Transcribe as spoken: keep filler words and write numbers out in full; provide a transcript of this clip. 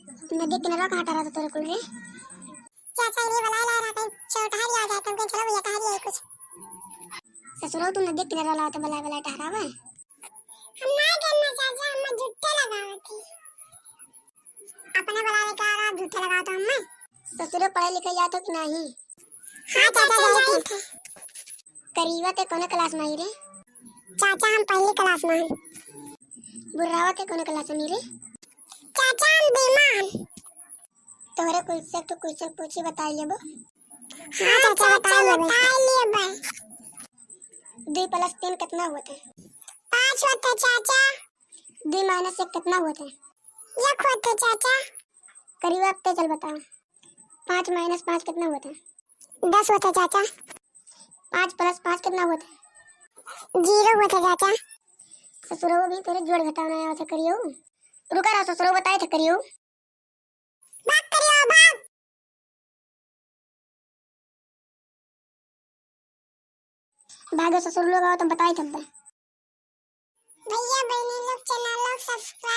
नदी किनारा कहाँ टहरा था तोरे कुल रे? चाचा, ये बलाए ला रहा, कहीं चौटहर आ जाए, तुमके चलो भैया, टहर ले कुछ। ससुरो, तू नदी किनारा ला तो बलाए, बलाए टहरावे। हम ना करना चाचा, हम झूठे लगावत ही। अपने बलावे का रहा, झूठे लगावत हमें। ससुरो, पढ़े लिखे जात हो कि नहीं? हाँ चाचा, जात ही। करीबा ते कौन क्लास में ही रे? चाचा, हम पहली क्लास में हैं। बुर्रावा ते कौन क्लास में रे? चाचा, हम बीमा हैं। तोहरे कुल से तो क्वेश्चन पूछी, बताई लेबो। हाँ चाचा, बताई लेबे। दुई प्लस तीन कितना होत है? पाँच होत है चाचा। दुई माइनस एक कितना होत है? एक होत है चाचा। करीबा ते चल बता, पाँच माइनस पाँच कितना होत है? दस होत है चाचा। पाँच प्लस पाँच कितना होत है? जीरो होत है चाचा। ससुरवा भी तोरे जोड़ घटाव ना आवत है करियो। रुका रहा, ससुरवा बताए थे करियो। भाग करियो, भाग। भागो ससुर लोग, आओ तुम बताई थब्बे। भैया बहनी लोग, चैनल लोग सब्सक्राइब